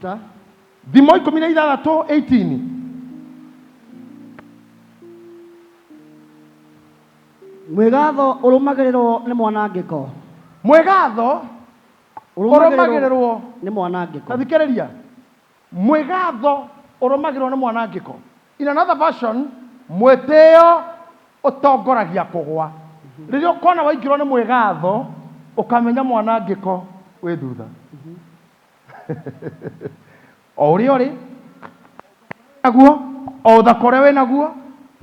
Ta. Thimo 16 18. Mwĩgatho ũrũmagĩrĩrwo nĩ mwanangĩko. Mwĩgatho ũrũmagĩrĩrwo nĩ mwanangĩko. Ta thikĩrĩria. Mwĩgatho ũrũmagĩrĩrwo nĩ mwanangĩko. In another version, mwĩtĩo ũtongoragia kũgwa. Rĩrĩa ũkona waingĩrwo nĩ mwĩgatho, ũkamenya mwanangĩko wĩ thutha. O ũrĩa ũrĩ naguo, o ũthaka ũrĩa wĩ naguo,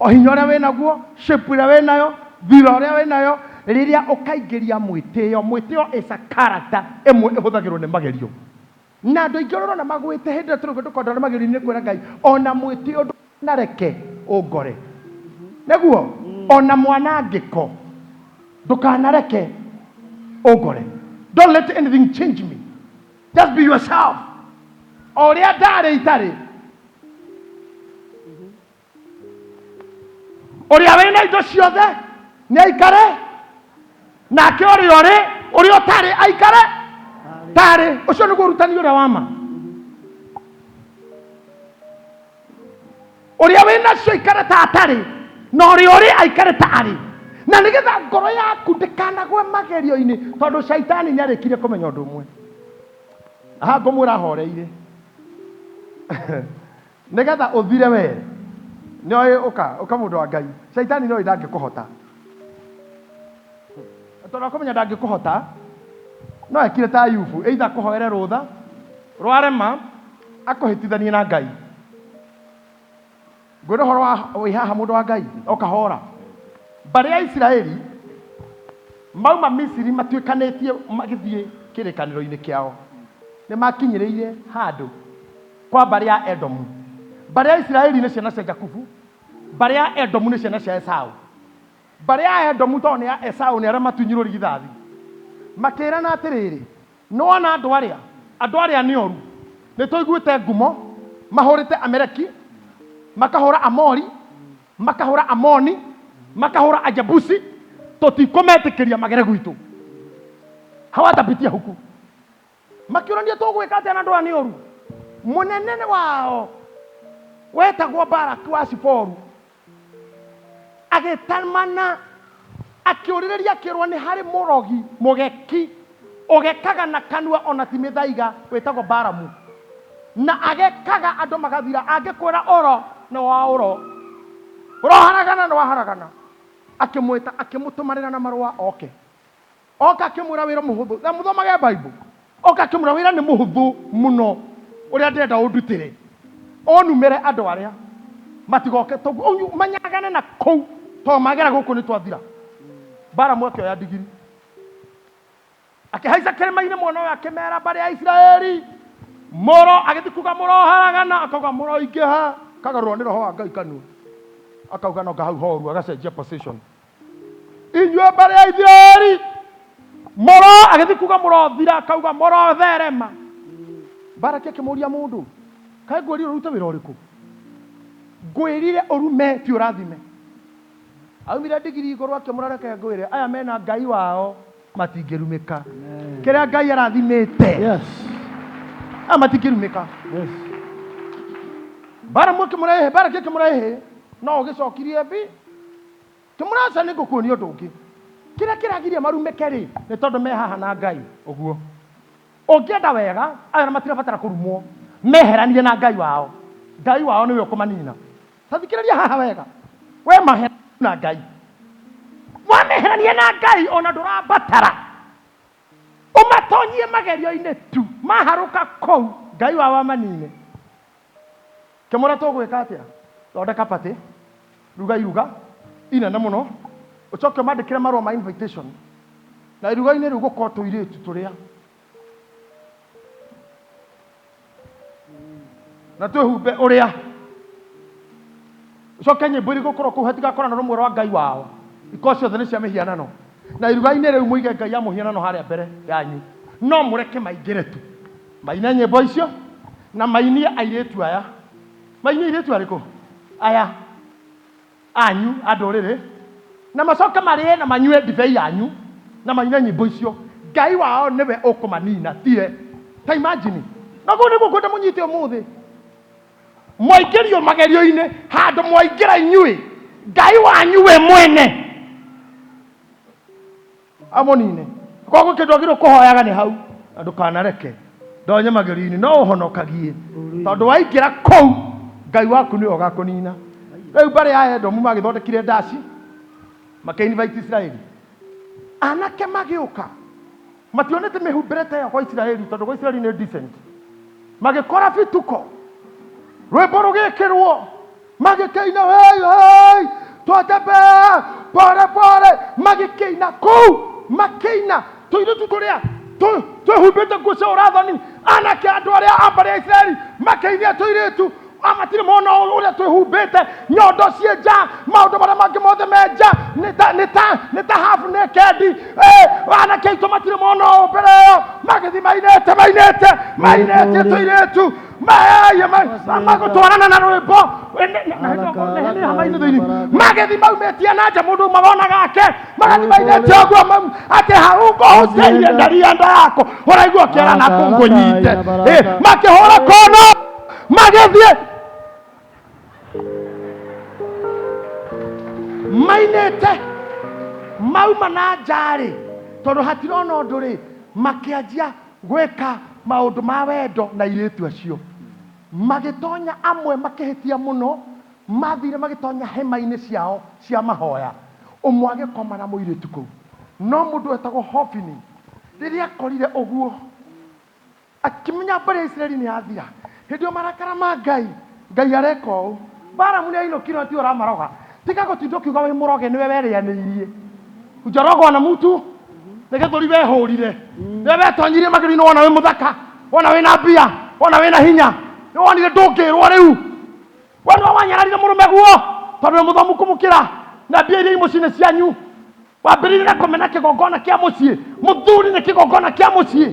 o hinya ũrĩa wĩ naguo, shape ĩrĩa wĩ nayo, thira ũrĩa wĩ nayo, rĩrĩa ũkaingĩria mwĩtĩo, mwĩtĩo is a character ĩmwe ĩhũthagĩrwo nĩ magerio. Na andũ aingĩ ũrĩa ũrona magwĩte hĩndĩ ĩrĩa tũrĩ tũkonda nĩ magerio-inĩ kwĩra Ngai, ona mwĩtĩo ndũkanareke ũngore. Nĩguo, ona mwanangĩko ndũkanareke ũngore. Don't let anything change me. Just be yourself. O ũrĩa ndarĩ itarĩ. Ũrĩa wĩna indo ciothe nĩ aikare nake ũrĩa ũrĩ ũrĩa ũtarĩ aikare tarĩ. Ũcio nĩguo ũrutani ũrĩa wa ma. Ũrĩa wĩ nacio aikare ta atarĩ na ũrĩa ũrĩ aikare ta arĩ, na nĩgetha ngoro yaku ndĩkanagwe magerio-inĩ, tondũ caitani nĩ arĩkire kũmenya ũndũ ũmwe. Aha ngũmwĩra horeire nĩgetha ũthire we nĩoĩ ũka ũka mũndũ wa Ngai, caitani nĩoĩ ndangĩkũhota, tondũ akũmenya ndangĩkũhota no ekire ta Ayubu, either akũhoere rũtha rwarema akũhĩtithanie na Ngai. Ngwĩra ũhoro wa wĩ haha mũndũ wa Ngai ũkahora. Mbarĩ ya Isiraeli mauma Misiri matuĩkanĩtie magĩthiĩ kĩrĩkanĩro-inĩ kĩao, nĩ makinyĩrĩire handũ kwa mbarĩ ya Edomu. Mbarĩ ya Isiraeli nĩ ciana cia Jakubu, mbarĩ ya Edomu nĩ ciana cia Esau. Mbarĩ ya Edomu tondũ nĩ ya Esau nĩ arĩa matunyirwo rigithathi, makĩrana atĩrĩrĩ, Nĩwona andũ arĩa? Andũ arĩa nĩ oru. Nĩtũiguĩte ngumo, mahũrĩte Ameleki, makahũra Amori, makahũra Amoni, makahũra Ajebusi, tũtikũmetĩkĩria magere gwitũ. Hawatapitia huku. Makĩũrania tũgwĩka atĩa na andũ aya nĩ oru. Mũnene wao wetagwo Balaki wa Siporu Agĩtamana, akĩũrĩrĩria akĩrwo nĩ harĩ mũrogi mũgeki ũgekaga na kanua ona ti mĩthaiga wĩtagwo Balamu. Na agekaga andũ magathira, angĩkwĩra ũro nĩ wa ũro, ũroharagana nĩ waharagana. Akĩmwĩta akĩmũtũmanĩra na marũa oke. Oka akĩmwĩra wĩra mũhũthũ. Na mũthomage Bible. Oka akĩmwĩra wĩra nĩ mũhũthũ mũno ũrĩa ndĩrenda ũndutĩre. Ũnumĩre andũ arĩa matigoke manyagane na kũu tondũ magera gũkũ nĩ twathira. Balamu akĩoya ndigiri akĩhaica kĩrĩma-inĩ mwena ũyũ akĩmera mbarĩ ya Isiraeli mũro agĩthiĩ kuga mũroharagana akauga mũroingĩha kagarũrwo nĩ roho wa Ngai kanua akauga no hau horu agacenjia position Inyuĩ mbarĩ ya Isiraeli, mũro agĩthiĩ kuga mũrothira, akauga mũrotherema. Baraki akĩmũria mũndũ, kaĩ ngwĩrire ũrute wĩra ũrĩkũ? Ngwĩrire ũrume ti ũrathime. Aumire ndigiri igũrũ akĩmũra reke ngwĩre, aya mena Ngai wao matingĩrumĩka. Kĩrĩa Ngai arathimĩte, aya matingĩrumĩka. Balamu akĩmũra ĩhĩ, Baraki akĩmũra ĩhĩ, no ũgĩcokirie mbi. Kĩmũraca nĩ ngũkuonia ũndũ ũngĩ. Kĩrĩa kĩragiria marumĩke rĩ, nĩ tondũ me haha na Ngai. Ũguo. Ũngĩenda wega, aya ona matirabatara kũrumwo. Meheranie na Ngai wao. Ngai wao nĩwe ũkũmanina. Ta thikĩrĩria haha wega. We maheranie na Ngai. Wameherania na Ngai ona ndũrabatara ũmatonyie magerio-inĩ tu. Maharũka kũu, Ngai wao amanine. Kĩmũra tũgwĩka atĩa? Thondeka party, ruga iruga inene mũno, ũcoke ũmandĩkĩre marũa ma invitation, na iruga-inĩ rĩu gũkorwo tũirĩtu tũrĩa na twĩhumbe ũrĩa ũcoke nyĩmbo iria igũkorwo kũu hatigakorwo na rũmwe rwa Ngai wao, ikorwo ciothe nĩ cia mĩhianano, na iruga-inĩ rĩu mũige Ngai ya mũhianano harĩa mbere yanyu, no mũreke maingĩre tu maine nyĩmbo icio na mainie airĩtu aya. Mainie airĩtu arĩkũ? Aya anyu a ndũrĩrĩ, na macoke marĩe na manyue ndibei yanyu na maine nyĩmbo icio. Ngai wao nĩwe ũkũmanina, tiwe. Ta imagine. Na kũu nĩguo ngwenda mũnyite ũmũthĩ. Mwaingĩrio magerio-inĩ handũ mwaingĩra inyuĩ, Ngai wanyu we mwene amũnine. Koguo kĩndũ agĩrĩirwo kũhoyaga nĩ hau, na ndũkanareke ndonye magerio-inĩ, no ũhonokagie, tondũ waingĩra kũu Ngai waku nĩwe ũgakũnina. Rĩu mbarĩ ya Edomu magĩthondekire ndaci, makĩ-invite Isiraeli. Anake magĩũka, mationete mĩhumbĩre ta ĩyo kwa Isiraeli, tondũ kwa Isiraeli nĩ decent. Magĩkora bituko, rwĩmbo rũgĩkĩrwo, magĩkĩina hei hei, twatembea pole pole, magĩkĩina kũu, makĩina tũirĩtu tũrĩa twĩhumbĩte nguo cia ũrathani, anake andũ arĩa a mbarĩ ya Isiraeli makĩinia tũirĩtu matirĩ mona ũrĩa twĩhumbĩte, nyondo ciĩ nja, maũndũ marĩa mangĩ mothe me nja, nĩ ta half naked. Anake aitũ matirĩ mona ũũ mbere ĩyo, magĩthiĩ mainĩte mainĩte mainĩte tũirĩtu magũtwarana na rwĩmbo magĩthiĩ maumĩtie na nja mũndũ ũmwe wona gake magathiĩ mainĩte ũguo atĩ hau ngũhutĩire ndaria nda yako ũraigua ũkĩara na kũngũnyite makĩhũra kono magĩthiĩ mainĩte mauma na nja-rĩ tondũ hatirona ũndũ rĩ makĩanjia gwĩka maũndũ ma wendo na airĩtu acio magĩtonya amwe makĩhĩtia mũno mathire magĩtonya hema-inĩ ciao cia mahoya ũmwe agĩkoma na mũirĩtu kũu no mũndũ wetagwo Hofini rĩrĩa akorire ũguo akĩmenya mbarĩ ya Isiraeli nĩ yathira. Hĩndĩ ĩyo marakara ma Ngai, Ngai areka ũũ. Balamu nĩ ainũkire na tiwe ũramaroga. Tiga gũtinda ũkiuga wĩ mũroge nĩwe werĩanĩirie. Hujarogwa na mtu nĩ gĩthũri wehũrire. Nĩwe wetonyirie magerio-inĩ wona wĩ mũthaka, wona wĩna mbia, wona wĩna hinya. Nĩ wonire ndũngĩrwo rĩu. We nĩwe wanyararire mũrũme guo tondũ wĩ mũthomu kũmũkĩra na mbia iria i mũciĩ-inĩ cianyu. Wambĩrĩirie na kũmena kĩgongona kĩa mũciĩ. Mũthuri nĩ kĩgongona kĩa mũciĩ.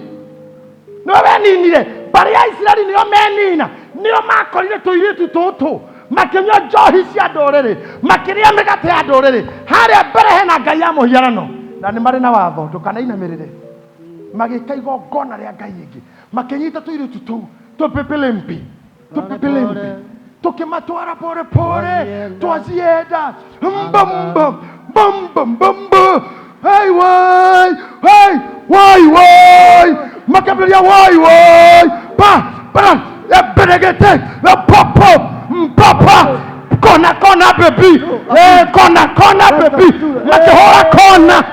Nĩwe weninire. Mbarĩ ya Isiraeli nĩo menina. Nĩo makorire tũirĩtu tũtũ makĩnyua njohi cia ndũrĩrĩ, makĩrĩa mĩgate ya ndũrĩrĩ. Harĩa mbere hena ngai ya mũhianano na nĩ marĩ na watho ndũkanainamĩrĩre. Magĩka igongona rĩa ngai ĩngĩ, makĩnyita tũirĩtu tũu tũpĩpĩlĩmbi tũpĩpĩlĩmbi tukimatwara pole pole twazienda mbamba mbamba mbamba hey wai hey wai wai makabilia wai wai pa pa beregete popo mpapa kona kona baby hey kona kona baby makihora kona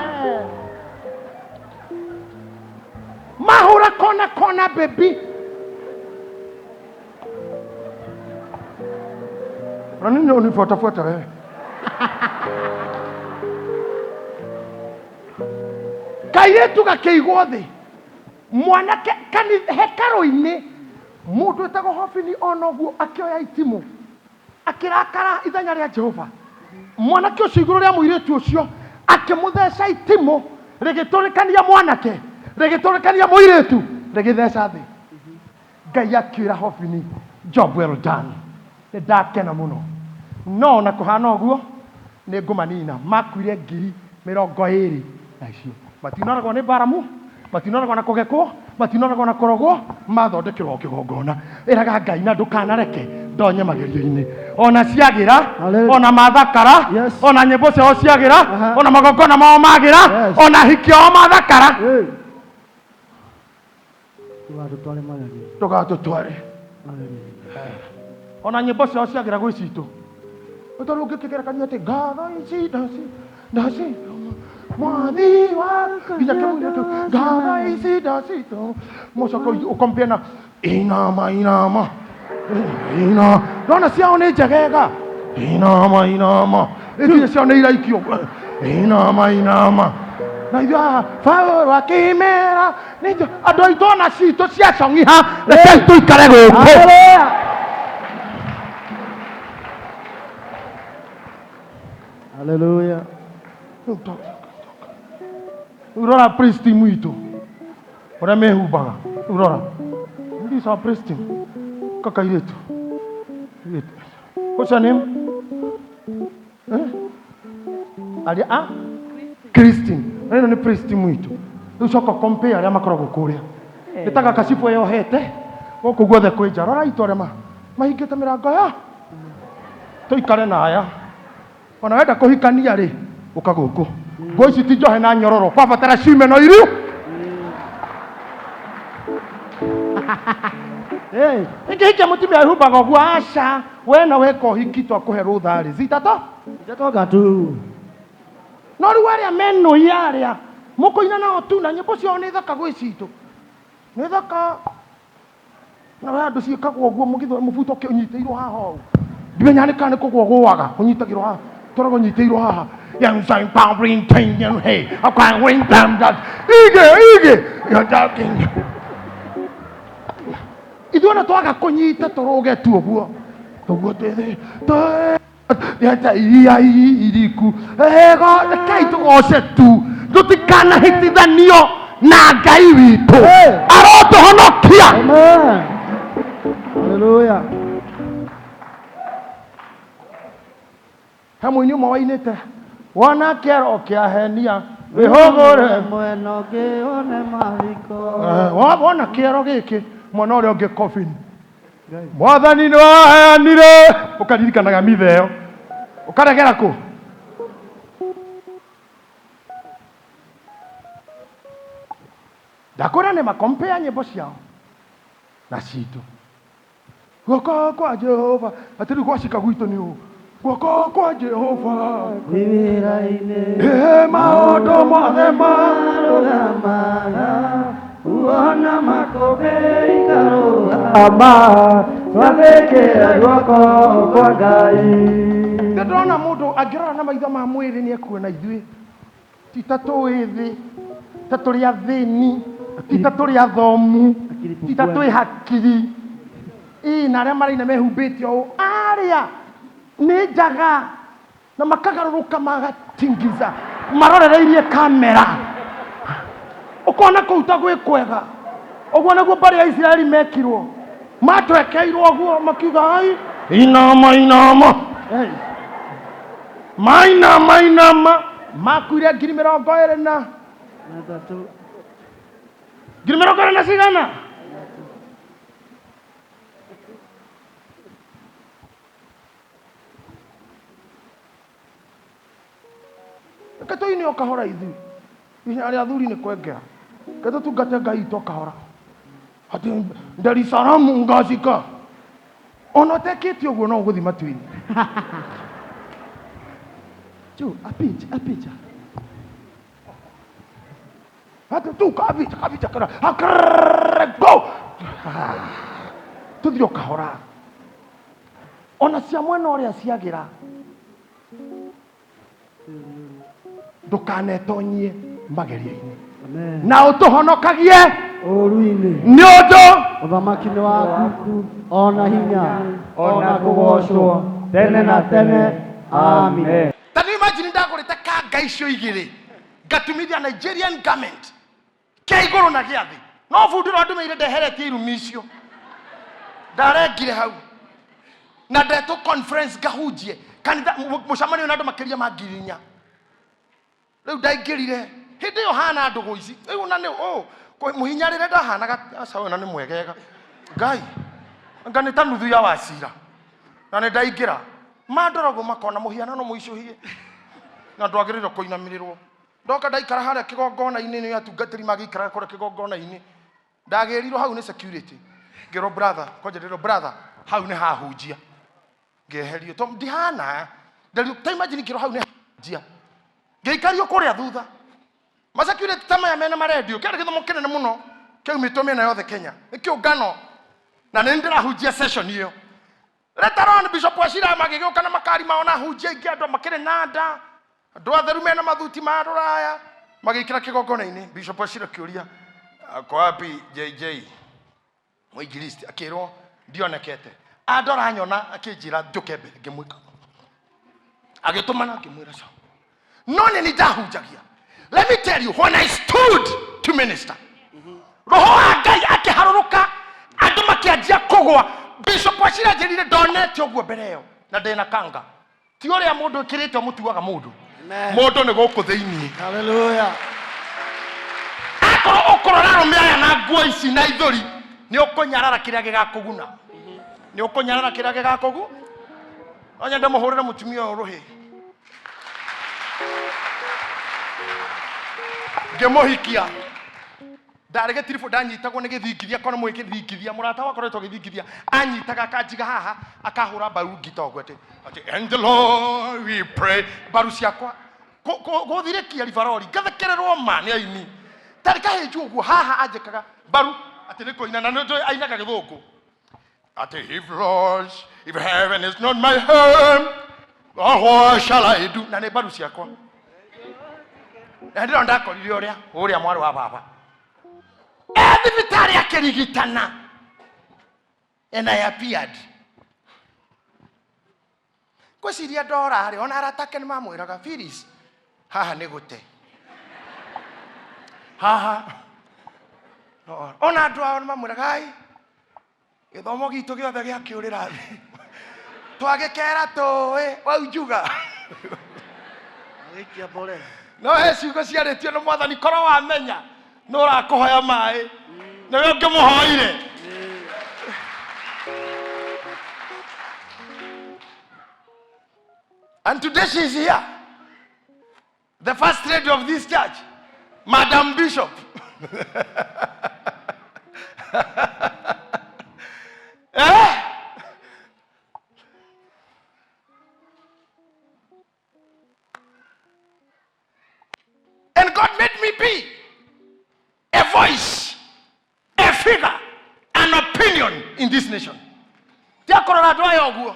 mahura kona kona baby Na nini unifuatafuata wewe? Kairĩtu gakĩigwo thĩ mwanake hekarũ-inĩ mũndũ wĩtagwo Hofini ona ũguo akĩoya itimũ akĩrakara ithenya rĩa Jehova mwanake ũcio igũrũ rĩa mũirĩtu ũcio akĩmũtheca itimũ rĩgĩtũrĩkania mwanake rĩgĩtũrĩkania mũirĩtu rĩgĩtheca thĩ Ngai akĩra Hofini, job well done, nĩ ndakena mũno. No ona kũhana ũguo, nĩ ngũmanina. Makuire 20,000 na icio. Matinoragwo nĩ Balamu, matinoragwo na kũgekwo, matinoragwo na kũrogwo, mathondekerwo kĩgongona. Ĩraga Ngai na ndũkanareke ndonye magerio-inĩ. Ona ciagĩra, Hallelujah. ona mathakara, Yes. ona nyĩmbo ciao ciagĩra, Aha. ona magongona mao magĩra, Yes. ona hiki ao mathakara. Hey. Ndũgatũtware magerio. Ndũgatũtware. Magerio. Ona nyĩmbo ciao ciagĩra gwĩ citũ. Nĩ tondũ ũngĩkĩgerekania atĩ ngatho ici ndaci ndaci mwathi wa nginya kĩmũira kĩu ngatho ici ndacitũ mũcoka ũkompia na inama inama ina ndona ciao nĩ njegega inama inama itirĩ ciao nĩ iraikio inama inama na ithuĩ haha Paũlũ akĩmera nĩ andũ aitũ ona citũ ciacong'iha rekei tũikare gũkũ. Hallelujah. Hallelujah. Rĩu rora priest team itũ ũrĩa mehumbaga. Rĩu rora these are priest team kakairĩtu. What's your name? Eh? Aria a Christine. Na ĩno nĩ priest team itũ. Rĩu coka compare arĩa makoragwo kũrĩa. Nĩ ta gakacibũ eyohete Gũkũ guothe kwĩ nja. Rora itũ arĩa mahingĩte mĩrango ya. Tũikare na aya. Ona wenda kũhikania rĩ, ũka gũkũ. Nguo ici ti njohe na nyororo. Kwabatara ciume no iru. Hey. Ingĩhikia mũtumia wĩhumbaga ũguo aca. We na weka ũhiki twakũhe rũtha rĩ. Zitata. Itatoka tu. No rĩu arĩa menũi arĩa mũkũina nao tu na nyĩmbo ciao nĩ thaka gwĩ citũ. Nĩ thaka. Na we andũ ciĩkagwo ũguo mũgithũ mũbuto ũnyitĩirwo haha ũũ. Ndimenya nĩ kana nĩ kũgwa ũgũaga ũnyitagĩrwo haha. Tũragwo ũnyitĩirwo haha. Yang sang pa ring ting yang hey. Akwa wing tam dat. Ige ige. Yo da king. Ithuĩ ona twaga kũnyita tũrũge tu ũguo. Ũguo twĩthĩ. Twĩ iria iriku. Ego rekei tũgoce tu. Tũtikanahĩtithanio na Ngai witũ. Arotũhonokia. Amen. Hallelujah. He mũini ũmwe wainĩte wona kĩero kĩahenia wĩhũgũre Mwena ũngĩ one mathiko. Wona kĩero gĩkĩ mwena ũrĩa ũngĩ coffin. Mwathani nĩ waheanire ũkaririkanaga mitha ĩyo ũkaregera kũ ndakwĩra nĩ makompea nyĩmbo ciao na citũ. Guoko kwa Jehova atĩ rĩu gwacika gwitũ nĩ ũũ. Guoko kwa Jehova Kwĩ wĩra-inĩ. ĩ maũndũ mothe Marũgamaga, uona makũmbĩ ikarũgama, twathĩkĩra guoko kwa Ngai. Nĩ ndĩrona mũndũ angĩrora na maitho ma mwĩrĩ nĩ ekuona ithuĩ ti ta tũĩ thĩ, ta tũrĩ athĩni, ti ta tũrĩ athomu, ti ta twĩ hakiri. Ĩ na arĩa maraina mehumbĩte ũũ arĩa nĩ njaga na makagarũrũka magatingiza marorereirie kamera ũkona kũu ta gwĩ kwega. Ũguo nĩguo mbarĩ ya Isiraeli mekirwo, matwekeirwo ũguo makiuga ai inama inama. Hey. Mainama inama makuire ngiri mĩrongo ĩrĩ na Tatu. ngiri mĩrongo ĩrĩ na cigana. Reke tũine o kahora ithuĩ nginya arĩa athuri nĩ kwengera. Reke tũtungate Ngai witũ o kahora. Atĩ Dar es Salaam ngacika. Ona ũtekĩte ũguo no ũgũthiĩ matu-inĩ. Chu, apicha, apicha. Atĩ tu kabicha, kabicha, kara, akrrrr, go. Tũthiĩ o kahora. Ona cia mwena ũrĩa ciagĩra. Ndũkanetonyie magerio-inĩ. Amen. Na ũtũhonokagie Ũũru-inĩ. nĩ ũndũ Ũthamaki nĩ waku, ona hinya, ona kũgoocwo tene na tene. Amen. Ta nĩ imagine ndagũrĩte kanga icio igĩrĩ ngatumithia Nigerian garment kĩa igũrũ na gĩa thĩ, no bundi ũrĩa wandũmĩire ndeheretie irumi icio ndarengire hau na ndetwo conference ngahunjie kanitha mũcemanio na andũ makĩria ma ngiri inya. Rĩu ndaingĩrire hĩndĩ ĩyo hana ndũgũ ici rĩu na nĩ ũ mũhinyarĩre ndahanaga aca ũyũ na nĩ mwegega Ngai anga nĩ ta nuthu ya wacira na nĩ ndaingĩra mandoragwo makona mũhianano mũicũhie na ndwagĩrĩirwo kũinamĩrĩrwo. Ndoka ndaikara harĩa kĩgongona-inĩ nĩ atungatĩri magĩikaraga kũrĩa kĩgongona-inĩ ndagĩrirwo hau nĩ security ngĩrwo brother kwanja ndĩrwo brother hau nĩ hahunjia ngeherio to ndihana nderio ta imagine ngĩrwo hau nĩ hahunjia ngĩikario kũrĩa thutha ma security ta maya mena marendio kĩarĩ gĩthomo kĩnene mũno kĩaumĩtwo mĩena yothe Kenya nĩ kĩũngano na nĩ ndĩrahunjia session ĩyo. Later on Bishop Wachira magĩgĩũka na makari mao na hunjia aingĩ andũ makĩrĩ na nda andũ atheru mena mathuti ma rũraya magĩikĩra kĩgongona-inĩ. Bishop Wachira kĩũria ako wapi JJ mwinjilisti akĩrwo ndionekete andora nyona akĩnjĩra njũke mbere ngĩmwĩka agĩtũmana ngĩmwĩra sawa no nĩ nĩ ndahunjagia. Let me tell you, when I stood to minister, roho wa Ngai akĩharũrũka andũ makĩanjia kũgwa. Bishop Wachira anjĩrire ndonete ũguo mbere ĩyo na ndĩna kanga ti ũrĩa mũndũ ĩkĩrĩte ũmũtuaga mũndũ. Amen. Mũndũ nĩ gũkũ thĩinĩ. Hallelujah. Akorwo ũkũrora arũme aya na nguo ici na ithũri Nĩ ũkũnyarara kĩrĩa gĩgakũguna. Nĩ ũkũnyarara kĩrĩa gĩgakũgu. No nyende mũhũrĩre mũtumia ũyũ rũhĩ. Ngĩmũhikia ndarĩ gĩtiribũ, ndanyitagwo nĩ gĩthingithia, korwo mwĩ gĩthingithia, mũrata wakwa ũretwo gĩthingithia anyitaga akanjiga haha, akahũra mbaru ngita ũguo atĩ atĩ and the Lord we pray, mbaru ciakwa gũthirĩkia ribarori, ngathekererwo ma nĩ aini tarĩ kahĩnju ũguo haha, anjĩkaga mbaru atĩ nĩ kũina, na nĩ njũĩ ainaga gĩthũngũ atĩ if Lord, if heaven is not my home, oh, what shall I do? Na nĩ mbaru ciakwa. Na ndĩrona ndakorire ũrĩa ũrĩa mwarĩ wa baba e thibitarĩ akĩrigitana, and I appeared. Ngwĩciria ndora rĩ, ona arata ake nĩ mamwĩraga, Phyllis, haha nĩ gũte haha. No, ona andũ ao nĩ mamwĩraga, ai, gĩthomo gitũ gĩothe gĩakĩũrĩra thĩ, twagĩkera tũĩ waunjuga. Agĩikia mborera. No he ciugo ciarĩtio nĩ mwathani, korwo wamenya nĩ ũrakũhoya maĩ nĩwe ũngĩmũhoire. And today she is here, the first lady of this church, Madam Bishop. Eh? And God made me be a voice, a figure, an opinion in this nation. Tiakorora andũ aya ũguo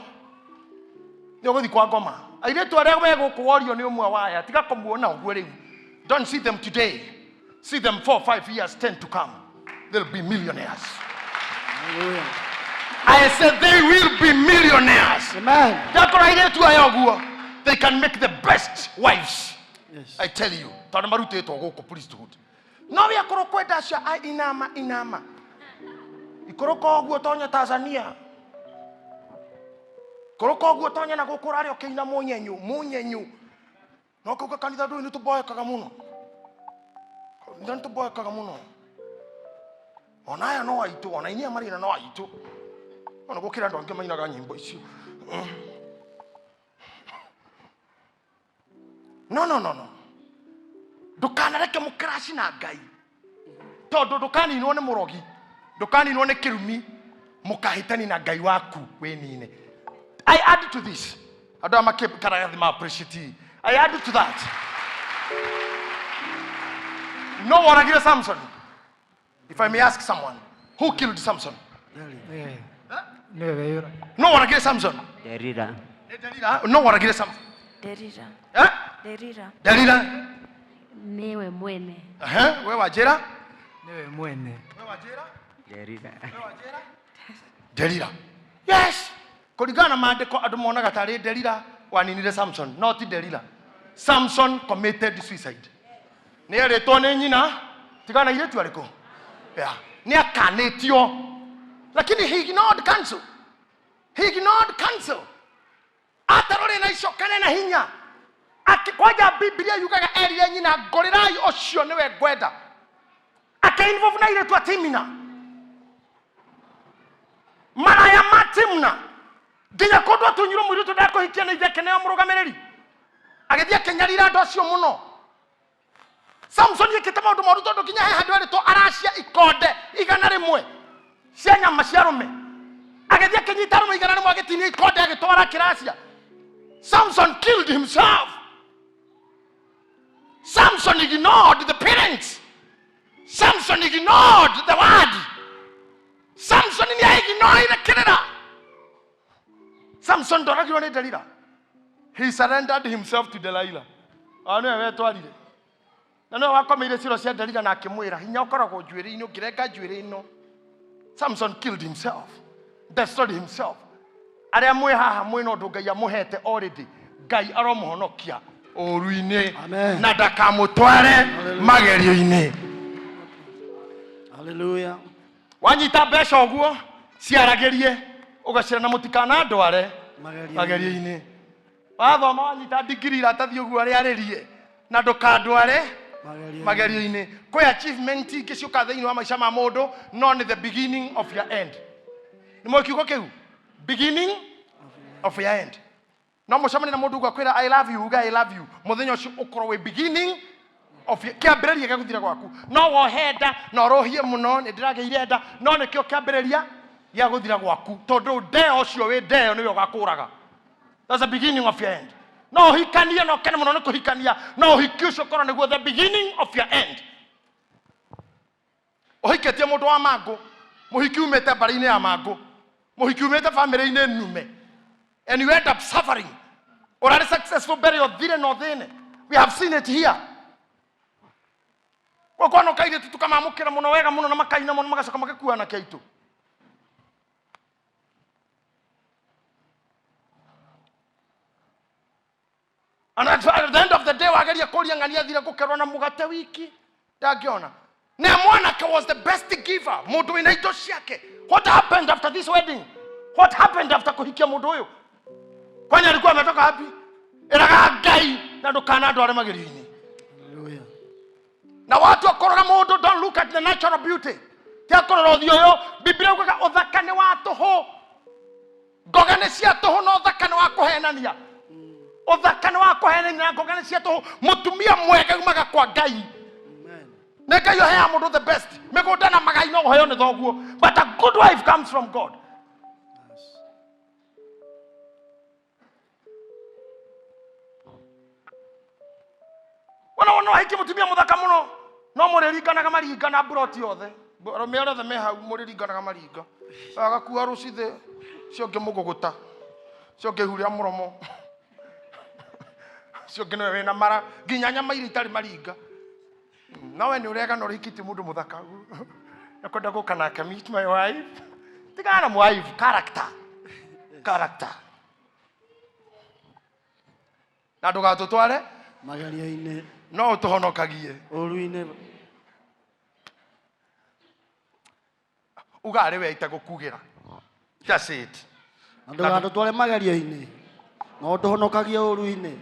nĩ ũgũthiĩ kwa ngoma, airĩtu arĩa megũkũ worio nĩ ũmwe wa aya, tiga kũmuona ũguo rĩu. Don't see them today, see them 4, 5 years, 10 to come, they'll be millionaires. Hallelujah. I said they will be millionaires. Amen. Ndakora airĩtu aya ũguo, they can make the best wives. Yes. I tell you, tondũ marutĩtwo gũkũ priesthood. No we akorwo kwenda acio a inama inama, ikũrũka ũguo tonya Tanzania, ikũrũka ũguo tonya na gũkũ ũrarĩa ũkĩina mũnyenyu mũnyenyu, no kauga kanitha ndũĩ nĩ tũboekaga mũno, kanitha nĩ tũboekaga mũno, ona aya no aitũ, ona inia marĩna no aitũ, ona gũkĩra andũ angĩ mainaga nyĩmbo icio. No, no, no, no, ndũkanareke mũkaraci na Ngai, tondũ ndũkaninwo nĩ mũrogi, ndũkaninwo nĩ kĩrumi, mũkahĩtani na Ngai waku wĩnine. I add to this, andũ aya makĩkaragathi ma appreciate. I add to that, no woragire Samson. If I may ask someone, who killed Samson? Nĩwe weyũra. No woragire Samson? Derira. Nĩ Delila. No woragire Samson? Derira. Eh? Derira. Delila. Niwe mwene. Ehe, we wanjĩra. Nĩwe mwene. We wanjĩra. Derira. Delila. Yes. Kũringana na maandĩko, andũ monaga tarĩ Delila waninire Samson, no ti Delila. Samson committed suicide. Nĩ erĩtwo nĩ nyina, tigana na airĩtu arĩkũ? Yeah. Nĩ akanĩtio. Lakini he ignored counsel. He ignored counsel. Atarorĩ na icoka na hinya. Kwanja Biblia yugaga erire nyina, ngũrĩrai ũcio nĩwe ngwenda. Akĩinvolve na airĩtu a Timina, maraya ma Timna, nginya kũndũ atunyirwo mũirĩtu ndakũhikia nĩ ithe akĩneo mũrũgamĩrĩri, agĩthiĩ akĩnyarira andũ acio mũno. Samson ekĩte maũndũ moru, tondũ nginya he handũ erĩtwo aracia ikonde 100 cia nyama cia arũme, agĩthiĩ akĩnyita arũme 100, agĩtinia ikonde, agĩtwara kĩracia. Samson killed himself. Samson ignored the parents. Samson ignored the word. Samson nĩ aignoire kĩrĩra. Samson ndoragirwo nĩ Delila. He surrendered himself to Delilah. O nĩwe wetwarire. Na nĩwe wakomeire ciĩro cia Delila na akĩmwĩra hinya ũkoragwo njuĩrĩ-inĩ, ũngĩrenga njuĩrĩ ĩno. Samson killed himself, destroyed himself. Arĩa mwĩ haha mwĩna ũndũ Ngai amũhete already, Ngai aromũhonokia ũũru-inĩ Amen. na ndakamũtware magerio-inĩ. Hallelujah. Wanyita mbeca ũguo ciaragĩrie, ũgacira na mũtikanandware Magerio-inĩ. Magerio-inĩ. Wathoma, wanyita ndigiri, iratathi ũguo, rĩarĩrie na ndũkandware. Magerio-inĩ. Kwĩ achievement ingĩ ciũkaga thĩinĩ wa maica ma mũndũ, no nĩ the beginning of your end. Nĩ mũĩ kiugo kĩu? Beginning of your end. No mũcemanie na mũndũ ũguo akwĩra I love you, uge I love you. Mũthenya ũcio ũkorwo wĩ beginning of your, kĩambĩrĩria gĩa gũthira gwaku. No wohe nda na ũrũhie mũno, nĩ ndĩragĩire nda, no nĩkĩo kĩambĩrĩria gĩa gũthira gwaku, tondũ ndeo ũcio wĩ ndeo nĩwe ũgakũraga. That's the beginning of your end. No ũhikanie na ũkene mũno nĩ kũhikania, no ũhiki ũcio ũkorwo nĩguo the beginning of your end. Ũhikĩtie mũndũ wa mangũ, mũhiki umĩte mbarĩ-inĩ ya mangũ, mũhiki umĩte bamĩrĩ-inĩ nume, and you end up suffering. Ũrarĩ successful mbere ũthire na ũthĩne. We have seen it here. Gũkwana kairĩtu tũkamamũkĩra mũno wega mũno na makaina mũno magacoka magakua na kĩaitũ. And at the end of the day wageria kũria ng'ania athire gũkerwo na mũgate wiki ndangĩona. Na mwanake was the best giver, mũndũ wĩna indo ciake. What happened after this wedding? What happened after kũhikia mũndũ ũyũ? Kwani alikuwa ametoka wapi? Ĩraga Ngai na ndũkanandware magerio-inĩ. Hallelujah. Na watu akorora mũndũ, don't look at the natural beauty. Ti akorora ũthiũ ũyũ. Biblia yugaga ũthaka nĩ wa tũhũ. Ngoga nĩ cia tũhũ na ũthaka nĩ wa kũhenania. Ũthaka nĩ wa kũhenania na ngoga nĩ cia tũhũ. Mũtumia mwega umaga kwa Ngai. Amen. Nĩ Ngai ũheaga mũndũ the best. Mĩgũnda na magai no ũheo nĩ thoguo. But a good wife comes from God. Wona wona ahiki mutumia muthaka muno no mũrĩringanaga maringa na mburoti yothe, arũme arĩa othe me hau mũrĩringanaga maringa, agakua rũcithĩ cio ũngĩ mũgũgũta, cio ũngĩ ihu rĩa mũromo, cio ũngĩ nĩwe wĩna mara nginya nyama iria itarĩ maringa. No we nĩ ũregana ũrĩhikĩtie mũndũ mũthaka nakwenda gũka nake, meet my wife, tigana na wife, character, character, na ndũgatũtware magerio-inĩ, no ũtũhonokagie ũru-inĩ. Uga arĩ we itegũkugĩra. Just say it. Na ndũgatũtware magerio-inĩ, no ũtũhonokagie ũru-inĩ,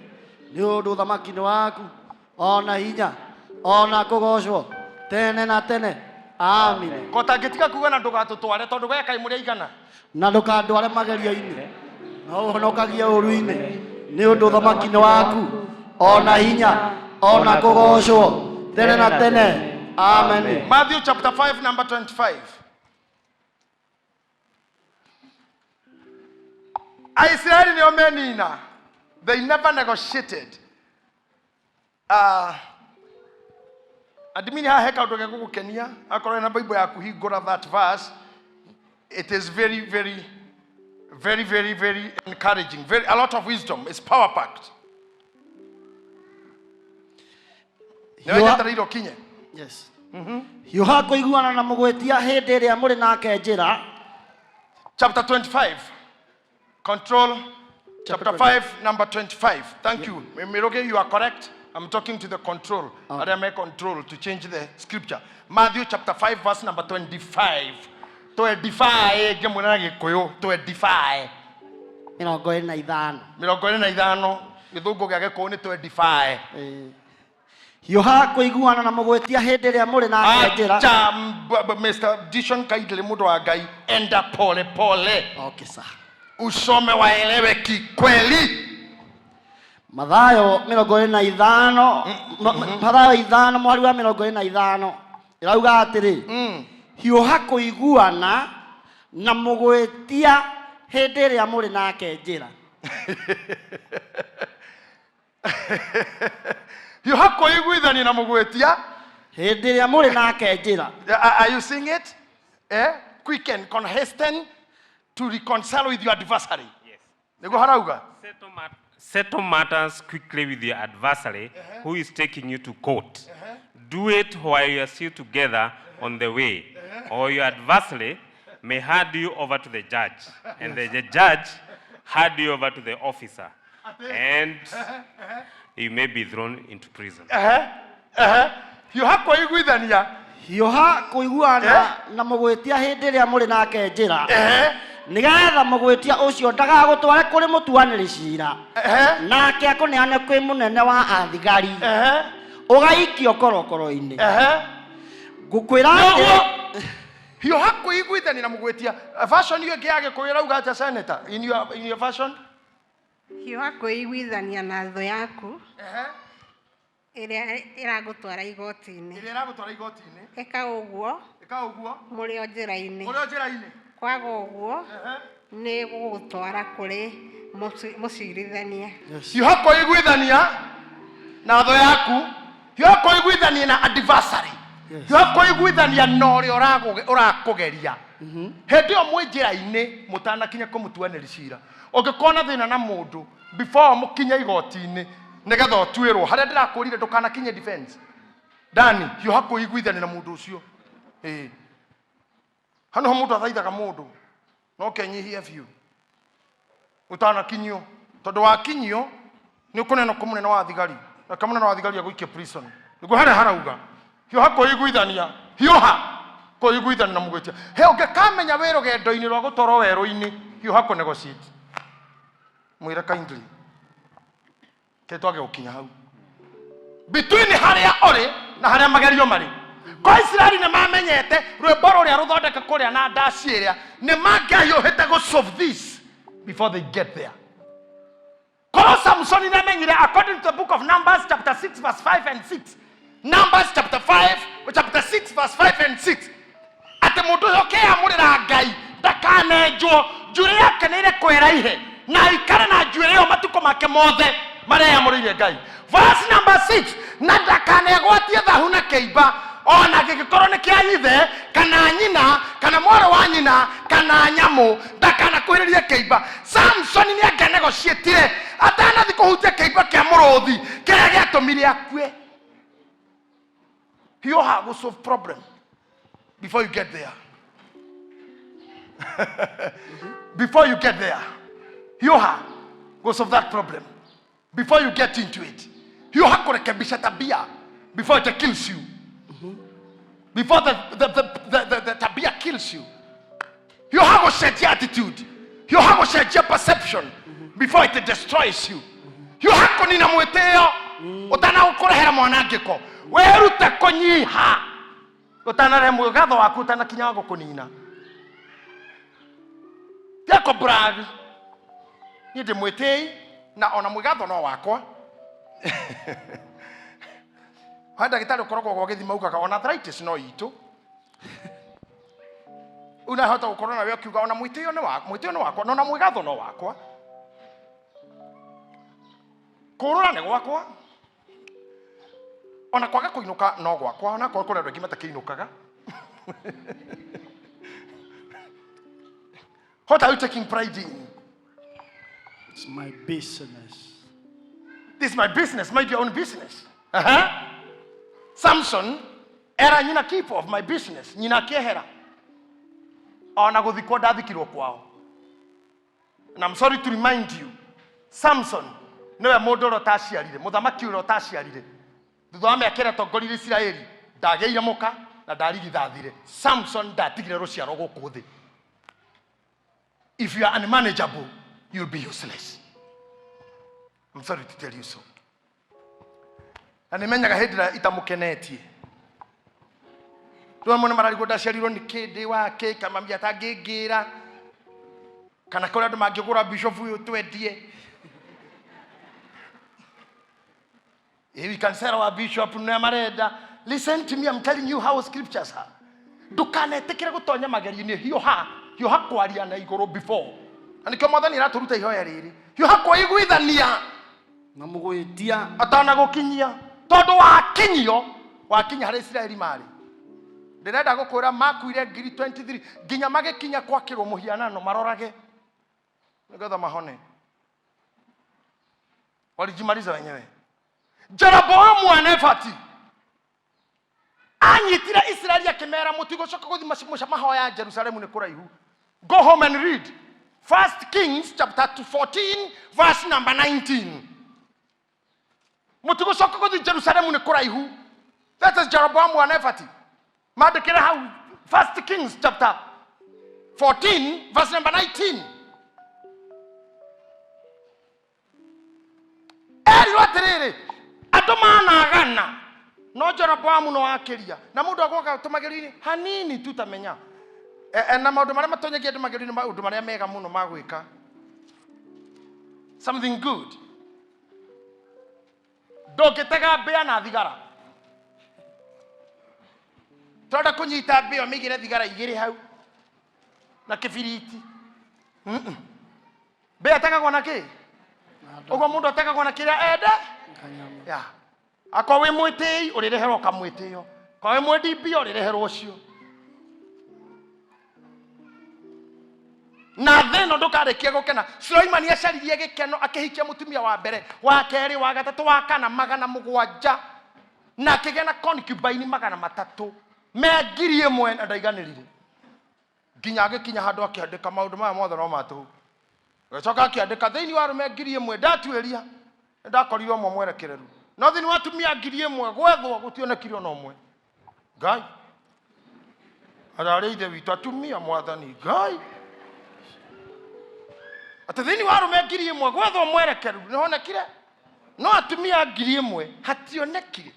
nĩ ũndũ ũthamaki nĩ waku, ona hinya, ona kũgocwo tene na tene. Amen. Ko tangĩtiga kuga na ndũgatũtware, tondũ we kaĩ mũrĩ aigana. Na ndũkandware magerio-inĩ, no ũhonokagie ũru-inĩ, nĩ ũndũ ũthamaki nĩ waku, ona hinya, ona kũgocwo tene na tene. Amen. Matthew chapter 5 number 25. Aisiraeli nĩo menina. They never negotiated. Admin, haha he kaũndũ gegũgũkenia akorwo na Bible yaku, hingũra that verse. It is very, very, very, very, very encouraging. Very, a lot of wisdom. It's power packed. Nĩ wenyetereire ũkinye. Yes. Hiũha kũiguana na mũgwĩtia hĩndĩ ĩrĩa mũrĩ nake njĩra. Chapter 25, control, chapter 5 number 25. Thank you, Miroge, you are correct. I'm talking to the control. Arĩa me control to change the scripture. Matthew chapter 5 verse number 25. 25 ngĩmwĩra na Gĩkũyũ 25. 25. 25, gĩthũngũ gĩa Gĩkũyũ nĩ 25. Ĩĩ. Hiũha kũiguana na mũgwĩtia hĩndĩ ĩrĩa mũrĩ nake njĩra. Acha, Mr. Dishon Kaidle, mũndũ wa Ngai, enda pole pole. Okay, sir. Usome waelewe kikweli. Mathayo 25, Mathayo 5 mwari wa 25 ĩrauga atĩrĩ, hiũha kũiguana na mũgwĩtia hĩndĩ ĩrĩa mũrĩ nake njĩra. Hiũha kũiguithania na mũgwĩtia hĩndĩ ĩrĩa mũrĩ nake njĩra. Are you seeing it? Eh? Quicken, con hasten to reconcile with your adversary. Yes. Nĩguo harauga. Settle matters quickly with your adversary who is taking you to court. Do it while you are still together on the way, or your adversary may hand you over to the judge, and the judge hand you over to the officer, and you may be thrown into prison. Ehe. Ehe. Hiũha kũiguithania. Hiũha kũiguana na mũgwĩtia hĩndĩ ĩrĩa mũrĩ nake njĩra, nĩgetha mũgwĩtia ũcio ndagagũtware kũrĩ mũtuanĩri cira, nake akũneane kwĩ mũnene wa athigari, Ũgaikio korokoro-inĩ. Ehe. Ngũkwĩra atĩrĩ, Nĩguo hiũha kwĩiguithania na mũgwĩtia. Version ĩyo ĩngĩ ya Gĩkũyũ ĩrauga atĩa, senator, in your version? Hiũha kwĩiguithania na thũ yaku Ehe. ĩrĩa ĩragũtwara igoti-inĩ. Ĩrĩa ĩragũtwara igoti-inĩ. Ĩka ũguo Ĩka ũguo mũrĩ o njĩra-inĩ. Mũrĩ o njĩra-inĩ. Kwaga ũguo, Ehe. nĩ gũgũtwara kũrĩ mũcirithania. Hiũha kwĩiguithania na thũ yaku, hiũha kwĩiguithania na adversary, hiũha kwĩiguithania na ũrĩa ũrakũgeria hĩndĩ ĩyo mwĩ njĩra-inĩ mũtanakinya kũmũtuanĩri cira. Ũngĩkorwo na thĩna na mũndũ, before mũkinye igoti-inĩ nĩgetha ũtuĩrwo harĩa ndĩrakũrire, ndũkanakinye defense dani, hiũha kwĩiguithania na mũndũ ũcio. Ĩĩ, hano ho mũndũ athaithaga mũndũ no kenyihie biũ ũtanakinyio, tondũ wakinyio nĩ ũkũnenwo kũ mũnene wa thigari, na mũnene wa thigari agũikie prison. Nĩguo harĩa harauga hiũha kwĩiguithania, hiũha kwĩiguithania na mũgwĩtia. He ũngĩkamenya wĩ rũgendo-inĩ rwa gũtwarwo werũ-inĩ, hiũha kũ negotiate, mwĩre kindly ke twage gũkinya hau between harĩa ũrĩ na harĩa magerio marĩ. Kwa Isiraeli nĩ mamenyete rwĩmbo rũrĩa rũthondeka kũrĩa na ndaci ĩrĩa nĩ mangĩahiũhĩte gũ solve this before they get there. Korwo Samsoni nĩamenyire, according to the book of Numbers chapter 6 verse 5 and 6, Numbers chapter 5, chapter 6 verse 5 and 6, atĩ mũndũ ũyũ ũkeyamũrĩra Ngai ndakanenjwo njuĩrĩ yake, nĩ ĩrekwo ĩraihe na aikare na njuĩrĩ ĩyo matukũ make mothe marĩa eyamũrĩire Ngai. Verse number 6, na ndakanegwatie thahu na kĩimba ona gĩgĩkorwo nĩ kĩa ithe kana nyina kana mwarĩ wa nyina kana nyamũ, ndakanakuhĩrĩrie kĩimba. Samsoni nĩ angĩanegociĩtire atanathi kũhutia kĩimba kĩa mũrũthi kĩrĩa gĩatũmire akue. Hiũha gũ solve problem before you get there. Before you get there, hiũha go solve that problem before you get into it. Hiũha kurekebisha tabia before it kills you, before the tabia kills you. Hiũha gũcenjia attitude, hiũha gũcenjia perception before it destroys you. Hiũha kũnina mwĩtĩo ũtanagũkũrehera mwanangĩko. Wĩrute kũnyiha ũtanarehe mwĩgatho waku, ũtanakinya wa gũkũnina. Tiako brag, niĩ ndĩ mwĩtĩi na ona mwĩgatho no wakwa. Harĩ ndagĩtarĩ ũkoragwo gwa gĩthima ugaga ona arthritis no itũ. Unahota gũkorwo nawe ũkiuga ona mwĩtĩo nĩ wa mwĩtĩo nĩ wakwa na ona mwĩgatho no wakwa, kũrũra nĩ gwakwa, ona kwaga kũinũka no gwakwa, ona korwo kũrĩ andũ aingĩ matakĩinũkaga. What are you taking pride in? It's my business. This is my business. Mind your own business. Samson era nyina, keep off my business. Nyina akĩehera, ona gũthikwo ndathikirwo kwao. And I'm sorry to remind you, Samson nĩwe mũndũ ũrĩa ũtaciarire, mũthamaki ũrĩa ũtaciarire. Thutha wa mĩaka ĩrĩa atongoririe Isiraeli, ndagĩire mũka na ndarigithathire. Samson ndatigire rũciaro gũkũ thĩ. If you are unmanageable, you'll be useless. I'm sorry to tell you so. Na nĩmenyaga hĩndĩ ĩrĩa itamũkenetie. Rĩu amwe nĩ mararigwo ndaciarirwo nĩ kĩ, ndĩ wa kĩ, kamami atangĩngĩra kana kũrĩ andũ mangĩgũra bishop ũyũ twendie. Eh, we can sell our bishop nĩ marenda. Listen to me, I'm telling you how scriptures are. Ndũkanetĩkĩre gũtonya magerio-inĩ. Hiũha, hiũha kwaria na igũrũ before. Na nĩkĩo Mwathani aratũruta ihoya rĩrĩ, hiũha kwĩiguithania na mũgwĩtia atanagũkinyia, tondũ wakinyio, wakinya harĩa Isiraeli marĩ, ndĩrenda gũkwĩra makuire ngiri 23 nginya magĩkinya kwakĩrwo mũhianano marorage nĩgetha mahone. Walijimaliza wenyewe. Jeroboamu wa Nebati anyitire Isiraeli akĩmera mũtigũcoka gũthiĩ mahoya Jerusalemu, nĩ kũraihu. Go home and read First Kings chapter 14 verse number 19. Mũtigũcoka gũthiĩ Jerusalemu, nĩ kũraihu. That is Jeroboamu wa Nebati. Mandĩkĩre hau, First Kings chapter 14 verse number 19. Erirwo atĩrĩrĩ, andũ managana. No Jeroboamu no akĩria na mũndũ agoka tũmagerio-inĩ hanini tu tamenya. Na maũndũ marĩa matonyagia andũ magerio-inĩ, maũndũ marĩa mega mũno ma gwĩka something good. Ndũngĩtega mbĩa na thigara. Tũrenda kũnyita mbĩa, ũmĩigĩre thigara igĩrĩ hau na kĩbiriti. Mbĩa ĩtegagwo na kĩ? Ũguo mũndũ ategagwo na kĩrĩa ende. Kanyama. Ya akorwo wĩ mwĩtĩi, ũrĩreherwo kamwĩtĩo. Korwo wĩ mwendi mbia, ũrĩreherwo ũcio. Na thĩ ĩno ndũkarĩkia gũkena. Suleimani acaririe gĩkeno, akĩhikia mũtumia wa mbere, wa kerĩ, wa gatatũ, wa kana, 700, na akĩgĩa na concubine 300 me 1,000, na ndaiganĩrire nginya agĩkinya handũ akĩandĩka maũndũ maya mothe no matũhũ. Agĩcoka akĩandĩka, thĩinĩ wa arũme 1,000 ndatuĩria, nĩndakorire ũmwe mwerekereru, no thĩinĩ wa atumia 1,000 gwethwo gũtionekire ona ũmwe. Ngai ararĩ ithe witũ atumia, Mwathani Ngai, atĩ thĩinĩ wa arũme 1,000 gwethwo mwerekeru nĩhonekire, no atumia 1,000 hationekire.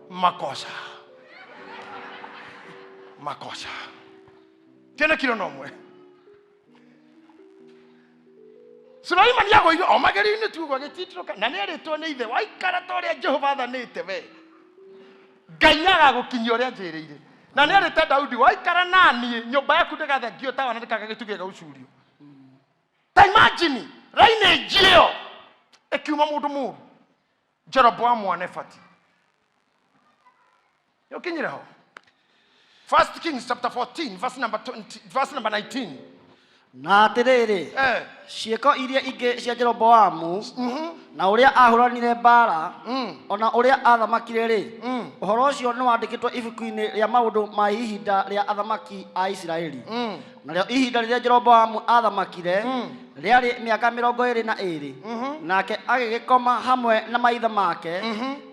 Makosa, makosa, tionekire ona ũmwe. Suleimani agũire o magerio-inĩ tu ũguo, agĩtindĩrũka, na nĩerĩtwo nĩ ithe, waikara ta ũrĩa Jehova athanĩte, we Ngai nĩagagũkinyia ũrĩa njĩrĩire. Na nĩerĩte Daudi, waikara naniĩ, nyũmba yaku ndĩgathengio tawa na ndĩkaga gĩtugĩ gĩgũcurio. Ta imagine lineage ĩyo ĩkiuma mũndũ mũru, Jeroboamu wa Nebati. Nĩũkinyire ho? First Kings chapter 14 verse number 20, verse number 19. Na atĩrĩrĩ, ciĩko iria ingĩ cia Jeroboamu na ũrĩa ahũranire mbaara, ona ũrĩa athamakire-rĩ, ũhoro ũcio nĩwandĩkĩtwo ibuku-inĩ rĩa maũndũ ma ihinda rĩa athamaki a Isiraeli. Narĩo ihinda rĩrĩa Jeroboamu athamakire rĩarĩ mĩaka 22. Nake agĩgĩkoma hamwe na maithe make,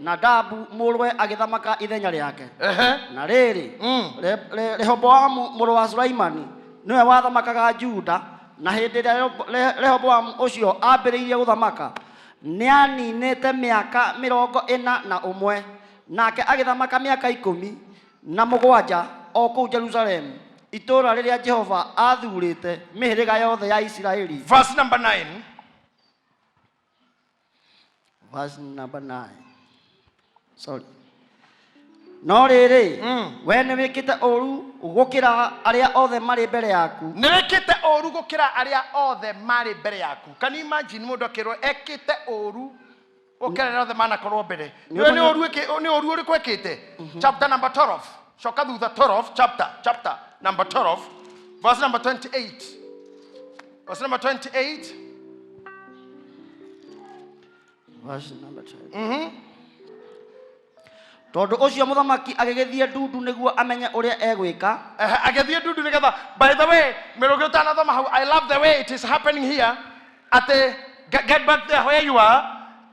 Nadabu mũrũwe agĩthamaka ithenya rĩake. Na rĩrĩ, Rehoboamu mũrũ wa Sulaimani nĩwe wathamakaga Juda. Na hĩndĩ ĩrĩa Rehoboamu ũcio ambĩrĩirie gũthamaka, nĩaninĩte mĩaka 41, nake agĩthamaka mĩaka 17 o kũu Jerusalemu, itũũra rĩrĩa Jehova aathurĩte mĩhĩrĩga yothe ya Isiraeli. Verse number 9. Verse number 9, sorry. No rĩrĩ, we nĩwĩkĩte ũũru gũkĩra arĩa othe marĩ mbere yaku. Nĩ wĩkĩte ũũru gũkĩra arĩa othe marĩ mbere yaku. Can you imagine mũndũ akĩrwo ekĩte ũũru gũkĩra arĩa othe manakorwo mbere? Nĩ ũũru nĩ ũũru ũrĩkũ ekĩte? Chapter number 12, coka thutha, 12 chapter number 12, verse number 28, verse number 28. Verse number 12. Tondũ ũcio mũthamaki agĩgĩthiĩ ndundu nĩguo amenye ũrĩa egwĩka. Agĩthiĩ ndundu nĩgetha, by the way, mĩrũgĩ ũtanathoma hau, I love the way it is happening here, atĩ get back there where you are,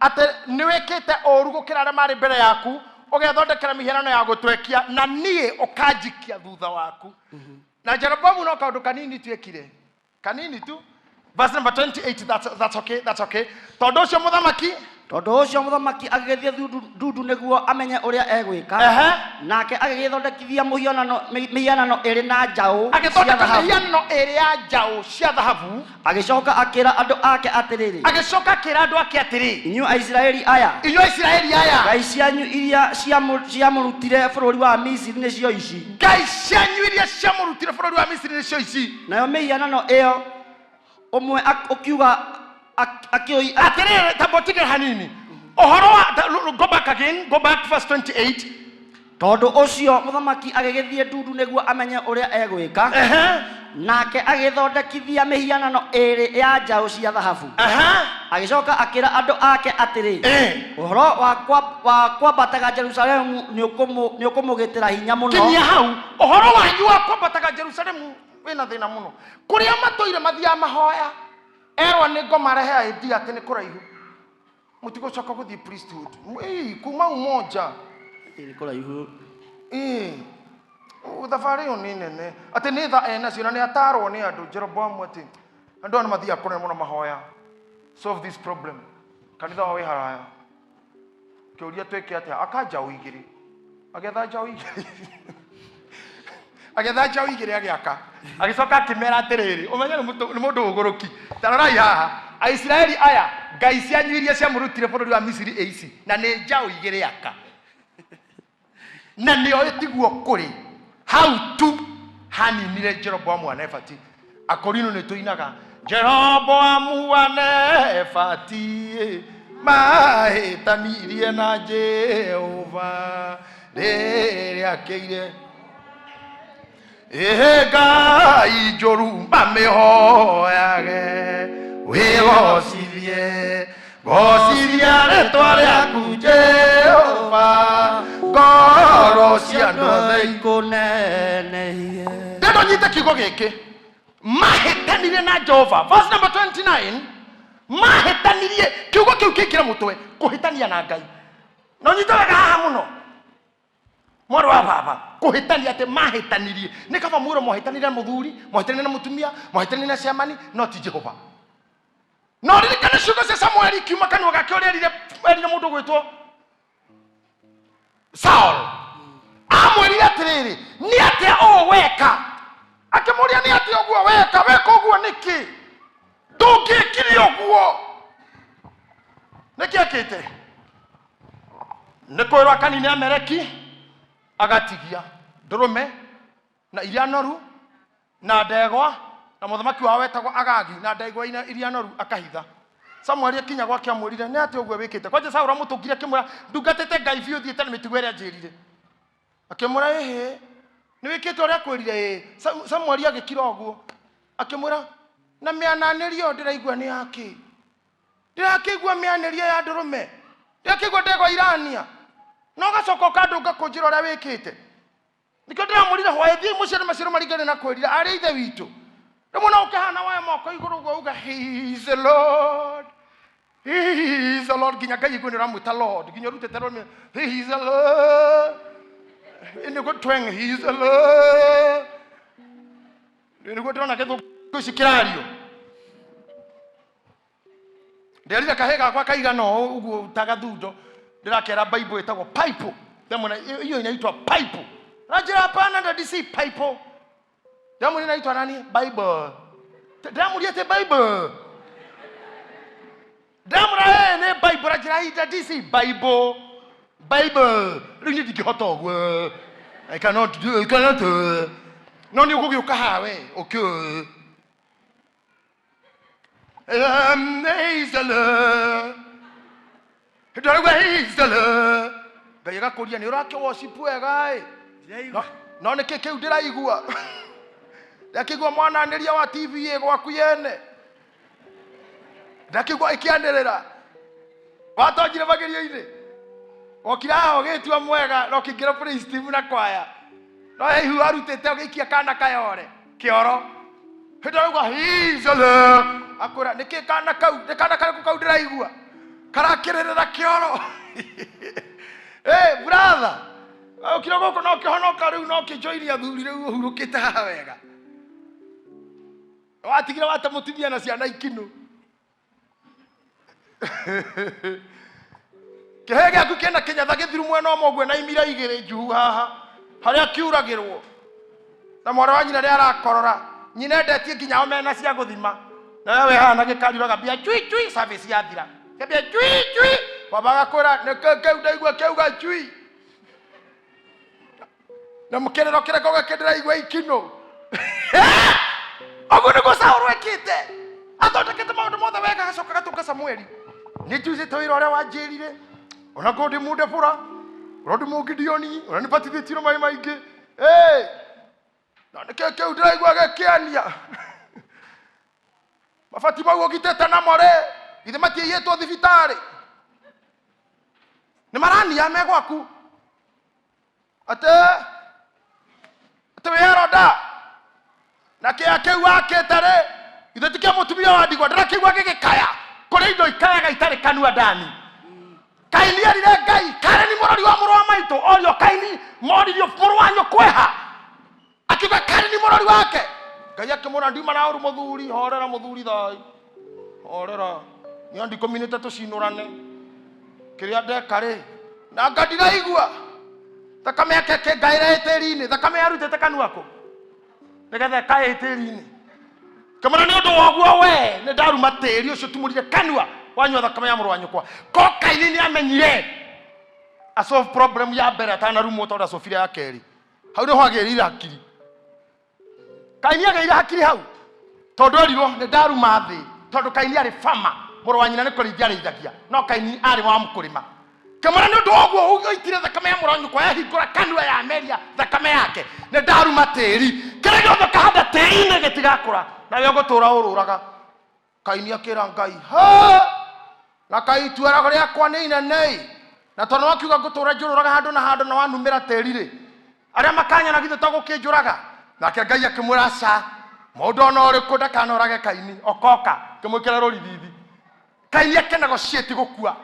atĩ nĩ wĩkĩte ũũru gũkĩra arĩa marĩ mbere yaku, ũgethondekera mĩhianano ya gũtwekia, na niĩ ũkanjikia thutha waku. Na Jeroboamu no kaũndũ kanini tu ekire, kanini tu. Verse number 28. That's okay, that's okay. Tondũ ũcio mũthamaki Tondũ ũcio mũthamaki agĩgĩthiĩ ndundu nĩguo amenye ũrĩa egwĩka. Nake agĩgĩthondekithia mĩhianano ĩrĩ na njaũ cia Agĩthondeka thahabu. mĩhianano ĩrĩ ya njaũ cia thahabu. Agĩcoka akĩra andũ ake atĩrĩrĩ, Agĩcoka akĩra andũ ake atĩrĩ, inyuĩ Aisiraeli aya, inyuĩ Isiraeli aya, ngai cianyu iria ciamũrutire bũrũri wa Misiri nĩcio ici. Ngai cianyu iria ciamũrutire bũrũri wa Misiri nĩcio ici. Nayo mĩhianano ĩyo ũmwe ũkiuga Atĩrĩrĩ, tamba ũtige hanini ũhoro wa go back again, go back, verse 28. Tondũ ũcio mũthamaki agĩgĩthiĩ ndundu nĩguo amenye ũrĩa egwĩka. Nake agĩthondekithia mĩhianano ĩĩrĩ ya njaũ cia thahabu. Agĩcoka akĩra andũ ake atĩrĩ, ũhoro wa kwambataga Jerusalemu nĩũkũmũgĩtĩra hinya mũno. Kinyia hau. Ũhoro wanyu wa kwambataga Jerusalemu wĩna thĩna mũno. Kũrĩa matũire mathiaga mahoya, erwo nĩ ngoma rehe idea atĩ nĩ kũraihu, mũtigũcoka gũthiĩ priesthood. Ĩĩ, kuma Umoja. Ĩ, nĩ kũraihu. Ĩĩ, thabarĩ ĩyo nĩ nene, atĩ nĩ tha enacio, na nĩ atarwo nĩ andũ Jeroboamu atĩ andũ aya nĩ mathiaga kũnene mũno mahoya. Solve this problem, kanitha wao wĩ haraya. Kĩũria, twĩke atĩa? Aka njaũ igĩrĩ. Agĩetha njaũ igĩrĩ. Agĩetha njaũ igĩrĩ agĩaka. Agĩcoka akĩmera atĩrĩrĩ, ũmenye nĩ mũtũ- nĩ mũndũ ũgũrũki. Ta rorai haha, Aisiraeli aya, ngai cianyu iria ciamũrutire bũrũri wa Misiri ĩ ici, na nĩ njaũ igĩrĩ aka. Na nĩoĩ tiguo kũrĩ. Hau tu haninire Jeroboamu wa Nebati. Akorino nĩ tũinaga Jeroboamu wa Nebati mahĩtanirie na Jehova rĩrĩa akĩire ĩhĩ Ngai njũru mamĩhoyage wĩgocithie gocithia rĩtwa rĩaku Jehova ngoro cia andũ othe ikũnenehie. Ndenda nyite kiugo gĩkĩ mahĩtanire na Jehova verse number 29 mahĩtanirie kiugo kĩu kĩingĩre mũtwe kũhĩtania na Ngai no nyite wega haha mũno mwarĩ wa baba kũhĩtania atĩ mahĩtanirie nĩ kaba mwĩrwo mwahĩtanire na mũthuri mwahĩtanire na mũtumia mwahĩtanire na ciamani no ti Jehova no ririkane ciugo cia Samueli kiuma kanua gake ũrĩa erire erire mũndũ gwĩtwo Saul amwĩrire atĩrĩrĩ nĩ atĩa ũũ weka akĩmũria nĩ atĩa ũguo weka weka ũguo nĩkĩ ndũngĩkire ũguo nĩkĩ ekĩte nĩ kwĩrwo akanine Ameleki agatigia ndũrũme na iria noru na ndegwa na mũthamaki wao wetagwo Agagi na ndegwa iria noru akahitha. Samueli akinya gwake amwĩrire nĩ atĩa ũguo wĩkĩte kwanja Saũlũ amũtũngire akĩmwĩra ndungatĩte Ngai biũ thiĩte na mĩtugo ĩrĩa anjĩrire akĩmwĩra ĩhĩ nĩ wĩkĩte ũrĩa akwĩrire ĩĩ Samueli agĩkira ũguo akĩmwĩra na mĩananĩrio ndĩraigua nĩ yakĩ ndĩrakĩigua mĩanĩrio ya ndũrũme ndĩrakĩigua ndegwa irania na ũgacoka ũkandũnga kũnjĩra ũrĩa wĩkĩte Nĩkĩo ndĩramwĩrire hwaĩ thiĩ mũciĩ andũ maciaro maringane na kwĩrira arĩ ithe witũ. Rĩmwe no ũkĩhana woe moko igũrũ ũguo uga he is the Lord. He is the Lord nginya Ngai aigue nĩ ũramwĩta Lord nginya ũrutĩte rũrĩmĩ he is the Lord. Nĩguo tweng he is the Lord. Nĩguo ndĩrona gĩthũngũ ici kĩrario. Nderire kahĩ gakwa kaigana ũũ ũguo ta gathundo ndĩrakera bible ĩtagwo pipe ndamwĩra hiyo inaitwa pipe ranjĩra hapana daddy si pipe ndamwĩra inaitwa nani bible ndĩramũria atĩ bible ndamwĩra ĩ nĩ bible ranjĩra hii daddy si bible bible rĩu niĩ ndingĩhota ũguo I cannot do, I cannot no nĩ ũgũgĩũka haha we ũkĩ Amazing. Ndĩrauga he's-the. Ngai agakũria nĩ ũrakĩ worship wega ĩ no, no nĩkĩ kĩu ndĩraigua ndakĩigua mwananĩria wa TV ĩ gwaku yene ndakĩigua ĩkĩanĩrĩra watonyire magerio-inĩ wokire haha ũgĩtua mwega no ũkĩingĩra praise team na kwaya no he ihu arutĩte ũgĩikia kana kayore kĩoro hĩndĩ arauga hizele akwĩra nĩkĩ kana kau nĩ kana karĩkũ kau ndĩraigua karakĩrĩrĩra kĩoro ĩ brother ũkire gũkũ no kĩhonoka rĩu no kĩjoini athuri rĩu ũhurũkĩte haha wega watigire wate mũtumia na ciana ikinũ kĩhĩ gĩaku kĩna kĩnyatha gĩthiru mwena ũmwe ũguo na imira igĩrĩ njuhu haha harĩa kiuragĩrwo na mwarĩ wa nyina rĩa arakorora nyina endetie nginya omena cia gũthima na we haha na gĩkari ũragambia chui chui service yathira gambia chui chui baba agakwĩra nĩkĩ kĩu ndaigua kĩuga chui na mũkĩrĩro kĩrĩkũ gĩkĩ ndĩraigua ikinũ ũguo nĩguo saũlũ ekĩte athondekete maũndũ mothe wega agacoka agatũnga samueli nĩ njucĩte wĩra ũrĩa wanjĩrire ona ngorwo ndĩ mũndebora ona ndĩ mũgideoni ona nĩ batithĩtio na maĩ maingĩ Ĩ, na nĩkĩ kĩu ndĩraigua gĩkĩania mabati mau ũgitĩte namo rĩ githĩ matiaiyĩtwo thibitarĩ nĩ marania me gwaku atĩ atĩ wĩ eroda na kĩa kĩu wakĩte rĩ ithe ti kĩa mũtumia wa ndigwa ndĩrakĩigua gĩgĩkaya kũrĩ indo ikayaga itarĩ kanua ndani kaini erire ngai kareni mũrori wa mũrũ wa maitũ orio kaini moririo mũrũ wa nyũkweha akiuga kareni mũrori wake ngai akĩmwĩra ndiuma na ũru mũthuri horera mũthuri thai horera niĩ ndikũminĩte tũcinũrane kĩrĩa ndeka rĩ na nga ndiraigua Thakame yake ĩkĩngaĩra ĩ tĩri-inĩ. Thakame yarutĩte kanua kũ nĩgetha ĩkae ĩ tĩri-inĩ. Kĩmwĩra nĩ ũndũ wa ũguo we nĩ ndaruma tĩri ũcio tumũrire kanua wanyua thakame ya mũrũ wa nyũkwa. Ko Kaini nĩ amenyire asolve problem ya mbere atanarumwo tondũ acobire ya kerĩ. Hau nĩho agĩrĩire hakiri. Kaini agĩire hakiri hau tondũ erirwo nĩ ndaruma thĩ, tondũ Kaini arĩ fama, mũrũ wa nyina nĩ kũrĩithia arĩithagia, no Kaini arĩ wa kũrĩma. Kĩmwĩra nĩ ũndũ wa ũguo ũitire thakame ya mũrũ wa nyũkwa yahingũra kanua yameria thakame yake, nĩ ndaruma tĩri, kĩrĩa gĩothe ũkahanda tĩri-inĩ gĩtigakũra, nawe ũgũtũra ũrũraga. Kaini akĩra Ngai, ha na kaĩ itua rĩakwa nĩ inene-ĩ, na tondũ wakiuga ngũtũra njũrũraga handũ na handũ na wanumĩra tĩri-rĩ, arĩa makanyona githĩ to gũkĩnjũraga? Nake Ngai akĩmwĩra, aca, mũndũ ona ũrĩkũ ndakanorage Kaini, okoka kĩmwĩkĩre rũrithithi. Kaini akĩnegotiate gũkua,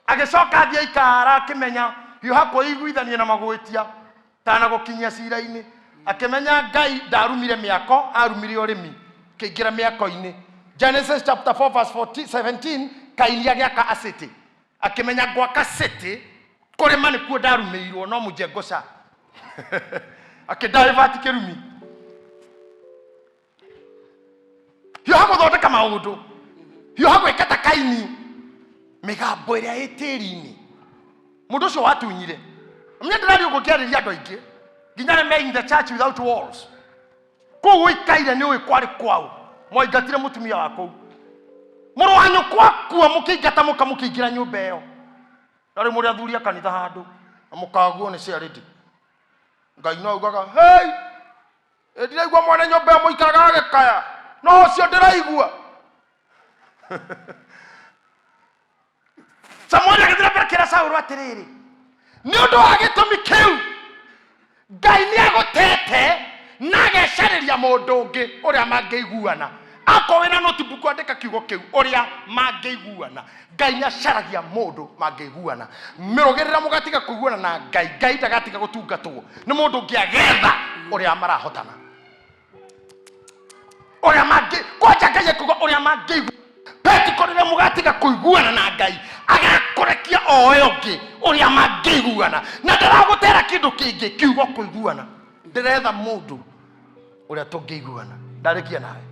agĩcoka athiĩ aikara akĩmenya hiũha kwĩiguithania na magwĩtia tana gũkinyia cira-inĩ. Akĩmenya Ngai ndarumire mĩako, arumire ũrĩmi, kĩingĩra mĩako-inĩ. Genesis chapter 4 verse 14, 17, Kaini agĩaka a city, akĩmenya gwaka city kũrĩma nĩkuo ndarumĩirwo, no mũjengo ca akĩdivert kĩrumi. Hiũha gũthondeka maũndũ, hiũha gwĩka ta Kaini, mĩgambo ĩrĩa ĩ tĩri-inĩ mũndũ ũcio watunyire. Menya ndĩraria ũguo ngĩarĩria andũ aingĩ nginya arĩa me in the church without walls. Kũu ũikaire nĩ ũĩ kwarĩ kwao, mwaingatire mũtumia wa kũu, mũrũ wa nyũkwa akua, mũkĩingata mũka mũkĩingĩra nyũmba ĩyo, na rĩu mũrĩ athuri a kanitha handũ na mũkaguo nĩ ciarĩndĩ. Ngai no augaga hei, ĩ ndiraigua mwene nyũmba ĩyo mũikaraga agĩkaya, no ũcio ndĩraigua. Samueli agĩthiĩ na mbere akĩra Saũlũ atĩrĩrĩ, nĩ ũndũ wa gĩtũmi kĩu Ngai nĩ agũtete na agecarĩria mũndũ ũngĩ ũrĩa mangĩiguana. Akorwo wĩna notebook andĩka kiugo kĩu, ũrĩa mangĩiguana. Ngai nĩ acaragia mũndũ mangĩiguana. Mĩrũgĩrĩra mũgatiga kũiguana na Ngai, Ngai ndagatiga gũtungatwo nĩ mũndũ ũngĩ agetha ũrĩa marahotana, ũrĩa mangĩ kwanja. Ngai ekuga ũrĩa mangĩigua petiko, rĩrĩa mũgatiga kũiguana na Ngai agakũrekia oe ũngĩ ũrĩa mangĩiguana, na ndaragũtera kĩndũ kĩngĩ, kiugo kũiguana. Ndĩretha mũndũ ũrĩa tũngĩiguana. Ndarĩkia nawe.